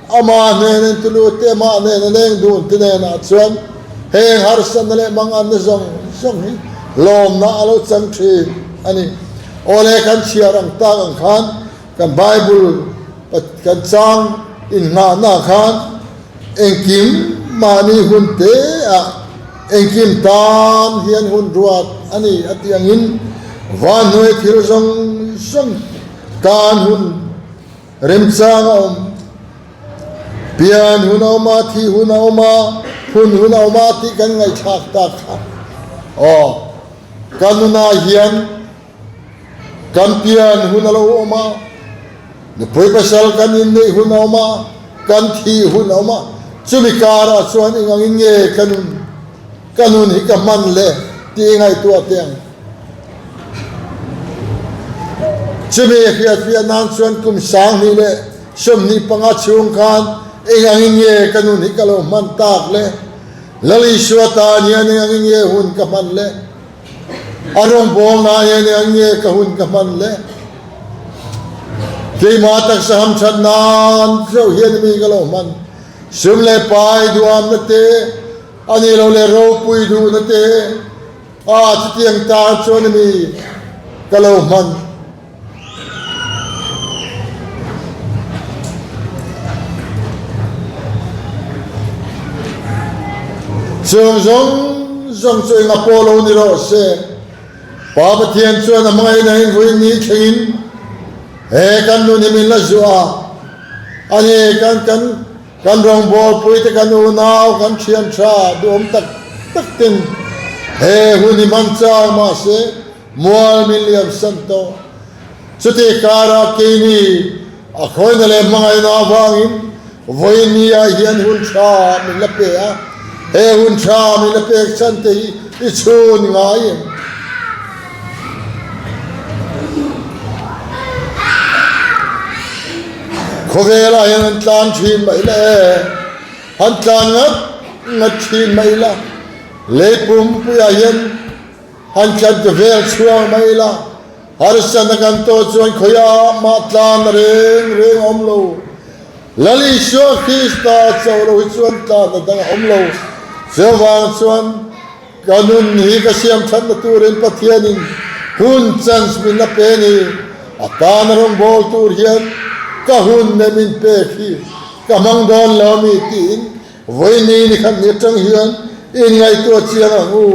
amah hnena intulute, amah hnena leng dunte nenah chuan heng harsatna leh manganna zawng zawng hi lawmna a lo chang thin a ni. Awle kan chhiar ang tak ang khan kan Bible kan chang innghahna khan engkim mahni hun te ah engkim tan hian hun ruat a ni a tih angin vanhnuai thil zawng zawng tan hun remchang a awm. Pian hun a awm a, thih hun a awm a, phun hun a awm a tih kan ngaihthlak tak kha. Aw, ka nunah hian Kan pian hun a lo awm a, nupui pasal kan inneih hun a awm a, kan thih hun a awm a, chumi karah chuan eng angin nge ka nun, ka nun hi ka hman le tih i ngaihtuah teh ang. Chumi hriatfiah nan chuan kum 2025 chhung khan eng angin nge ka nun hi ka lo hman tak le, Lal Isua tan hian eng angin nge hun ka hman le? A rawngbawlna hian eng nge ka hun ka hman le? Keimah taksa hamthat nan hreuh hian mi ka lo hman. Sum leh pai duhamna te, a nih loh leh ropui duhna te, a chutiang tan chuan mi ka lo hman. Chung zawng zawng chu enga pawh lo ni rawh se, Pa Pathian chuan a hmangaihna in vawiin ni thlengin he kan nun hi min la zuah a, ani kan kan kan rawngbawlpui te kan unau kan thian tha duhawm tak tak ten he hun hi hman chang mahse Mual min liam san tawh. Chutih karah keini a khawina leh hmangaihna avangin vawiin ah hian hun tha min la pe a, he hun tha min la pek chhan te hi i chhun ngai em? Khawvelah hian an tlan thin mai la e, an tlan ngat ngat thin mai la, lei pumpuiah hian Han tlat vel chhuak mai ila, harsatna kan tawh chuan khawiah mah tlan reng reng a awm lo. Lal Isua Krista chauh lo hi chuan tlanna dang a awm lo. Chuvang chuan ka nun hi ka siam thatna turin Pathianin hun chance min la pe ni. A tana rawngbâwl tur hian ka hun leh min pek hi ka hmang dawn lo a mi tiin Vawiini ni khat ni atang hian i inngaihtuah chiang ang u.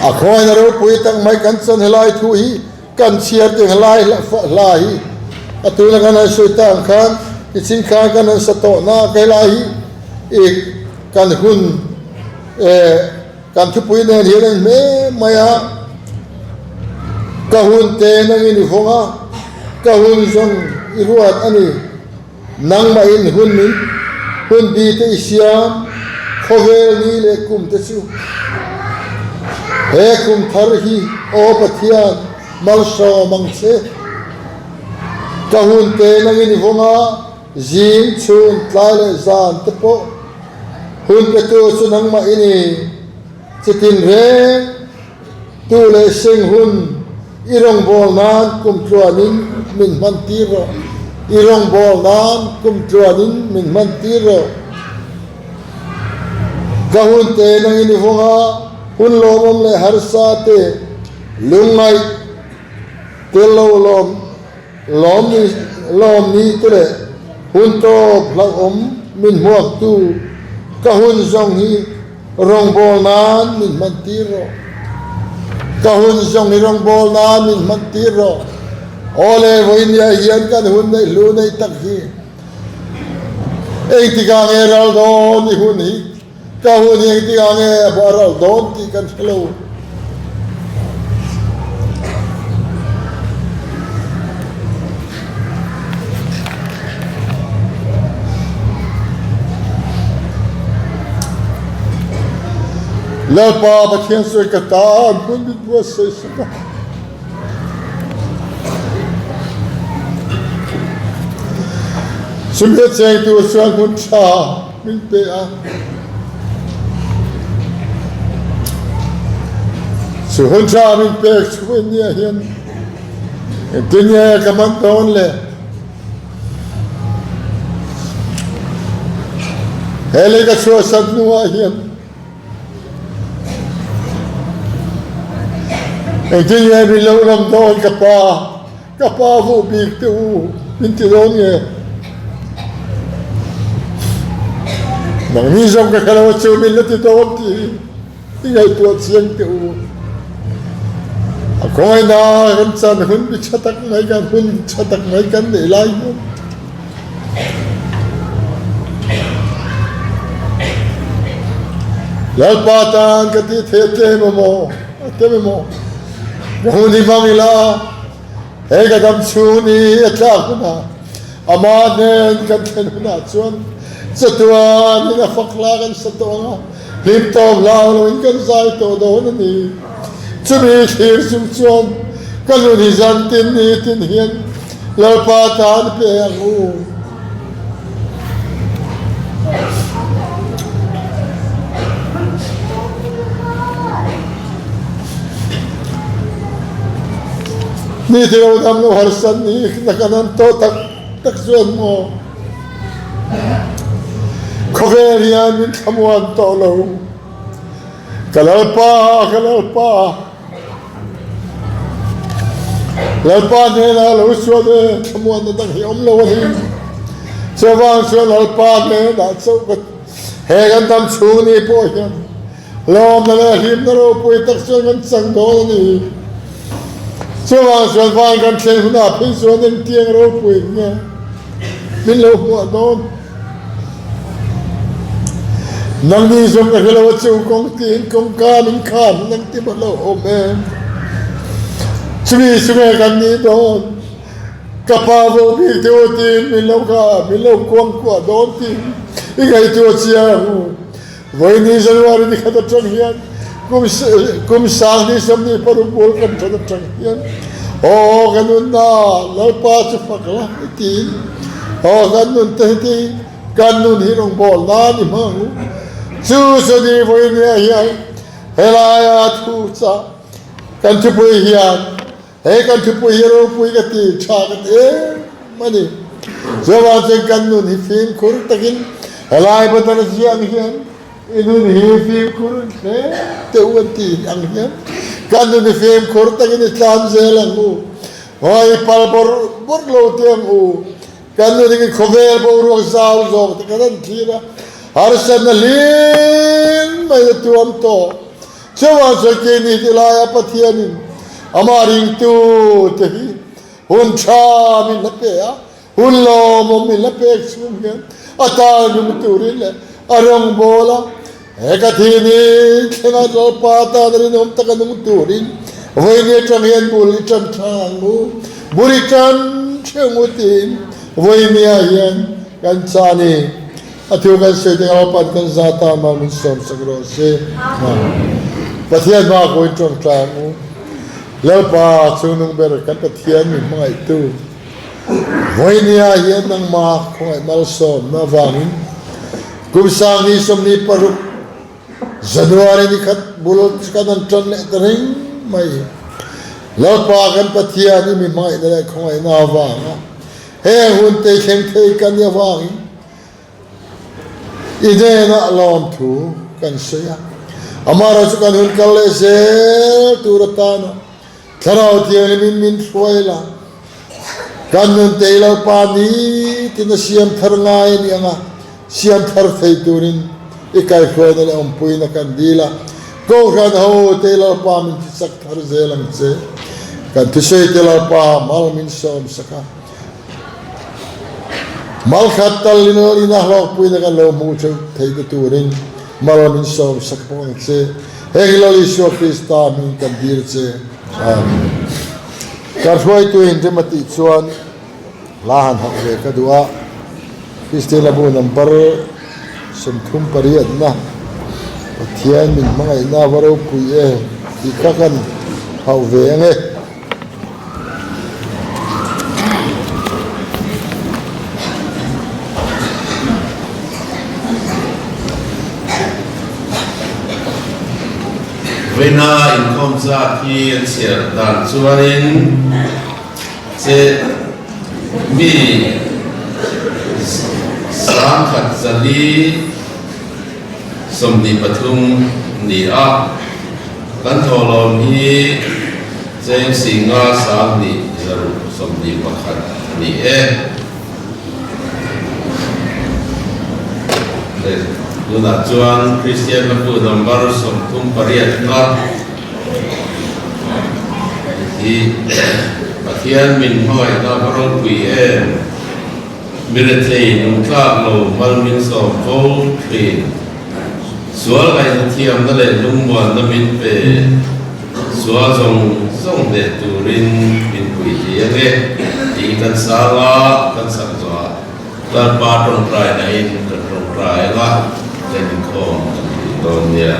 A khawiin a ropui tak mai kan chan helai thu hi Kan chhiar ding hlai hla hi a tuna kan han sawi ta ang khan i chin khan kan han sa tawh na ka helai hi i kan hun eh kan thupui nen hian a inhme mai a, ka hun te nangin i vawng a, ka hun zawng i ruat a ni. Nangmahin hun min hun bi te i siam, khawvel ni leh kum te chu. He kum thar hi Aw Pathian malsawm ang che. Ka hun te nangin i vawng a, zing, chhun, tlai leh zan te pawh hun petu chu nangmah i ni. Chitin reng Tu leh seng hun i rawngbâwl nân kum tluanin min hman tîr rawh, i rawngbâwl nân kum tluanin min hman tîr rawh. Ka hun te nangin i vawng a, hun lawmawm leh harsa te lungngaih tel lo lawm lawm ni lawm ni te leh hun tawp hlauhawm min hmuaktu. Ka hun zawng hi rawngbawl nan min hman tir rawh. Ka hun zawng hi rawngbawl nan min hman tir rawh. Awle, vawinia hian kan hun neih hlu neih tak hi engtikah nge ral dawn i hun hi? Ka hun hi engtikah nge a ral dawn tih kan hre lo. Lalpa Pathian sawi ka tan hmun min buatsaih sak a. Chumi a cheng tur chuan hmun tha min pe a. Chu hun tha min pek chhuah nia hian engtin nge ka man dawn le? He lei ka chhuahsan hnuah hian engtin nge min lo lam dawn ka pa, ka pa vuh bik te u min ti dawn nge? Nangni zawng ka hre lo a chu min la ti dawn tih hi i ngaihtuah chiang teh u. A khawngaihna kan chan hun bi tha tak mai kan hun tha tak mai kan neih lai hian Lalpa tan ka tih theih a tlem emaw a tlem emaw ka hun hi hmang ila he ka dam chhung ni a tlak hunah Amah nen kan thlen hunah chuan chatuanin a fak hla kan sa tawh ang a, hlim tawp hlau loin kan zai tawh dawn a ni. Chumi thlir chung chuan ka nun hi zan tin ni tin hian Lalpa tan pe ang u. Ni ti lo dam lo harsan ni na kan an tawh tak tak chuan maw khawvel hian min thlamuan tawh lo ka Lalpa ka Lalpa Lalpa hnenah lo suat e thlamuanna dang hi awm lo a ni chuvang chuan Lalpa hnenah chauh ka he kan dam chhung ni pawh hian Lawmna leh hlimna ropui tak chuan kan chang dawn a ni. Chuvang chuan van kan thlen hunah phei chuan engtiang ropui nge min lo hmuah dawn? Nangni zawng ka hre lo a chu kawng tiin kawngka min khan hun ang ti maw lo awm em? Chumi chu nge kan nih dawn? Ka pa vo bik te u tiin min lo kha min lo kuangkuah dawn tiin i ngaihtuah chiang ang u. Vawiini January ni khat atang hian kum kum 20 26 bul kan that atang hian aw ka nunna Lalpa chu fak la i tiin aw kan nun te hi ti kan nun hi rawngbawl nan i hmang u. Chu chu ni vawiini ah hian helaia thu chah kan thupui hian He kan thupui hi ropui ka ti, tha ka ti em a ni. Chuvang chuan kan nun hi fimkhur takin helai badal ziang hian i nun hi fimkhur hle teh u an ti ang hian kan nun hi fimkhur takin i tlan zel ang u. Hawi pal bawrh bawrh lo teh ang u. Kan nun hi khawvel boruak zau zawk te kan han thlir a, harsatna hlim mai a tuam tawh. Chuvang chuan keini ti laia Pathianin amah ringtute hi hun tha min la pe a, hun lawmawm min la pek chhung hian a tan rum turin leh a rawngbawla he ka thini thlenga Lalpa tan rinawm taka nung turin vawiin atang hian bul i tan tha ang u, bul i tan theuh u tiin vawinia hian kan chah a ni. A thu kan sawi te Lalpa'n kan za ta mal min sawm sak rawh se. Amen. Pathian hma ko in tawngtai ang u. Lalpa chungnung ber kan Pathian min hmangaihtu vawinia hian nangmah khawngaih malsawmna avangin kum 2026 January ni khat bul kan han tan leh ta reng mai. Lalpa kan Pathian i mi hmangaihna leh khawngaihna avanga heng hun te thleng thei kan ni avangin I hnenah lawmthu kan sawi a, amaherawh chu kan hun kal leh zel tur atana Thlarau Thianghlimin min hruai la, kan nun tei Lalpa nitin a siam thar ngai a ni ang a, siam thar thei turin. I kaihhruaina leh awmpuina kan dil a, Kohhran ho te Lalpa min tichak thar zel ang che. Kan thusawi te Lalpa mal min sawm sak a, mal khat tal in ina hlawkpuina kan lo hmuh theuh theih te turin mal min sawm sak bawk ang che. Heng hi Lal Isua Krista hming kan dil che. Amen. Kan hruaitu in rem a tih chuan hla han hauh ve ka duh a, Kristian Labu number 38 na Pathian min hmangaihna va ropui e tih kha kan hauh ve ang e. Vawiina inkhawm zat hi an chhiar dan chuanin che mi 1423 ni a, kan thawhlawm hi cheng singa 2121 a ni e. Tunah chuan Kristian Hlabu number 38 na hi Pathian min hmangaihna va ropui em? Mi rethei nungtlak lo mal min sawm fo thin. Sual ngaihna thiamna leh lungmuanna min pe. Sual zawng zawng hneh turin min pui hliang e tih kan sang a, kan sak zawh a Lalpa tawngtaina in kan tawngtai ang a, kan inkhawm kan tih dawn nia.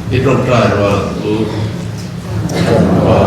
I tawngtai rual ang u. Kan Pa.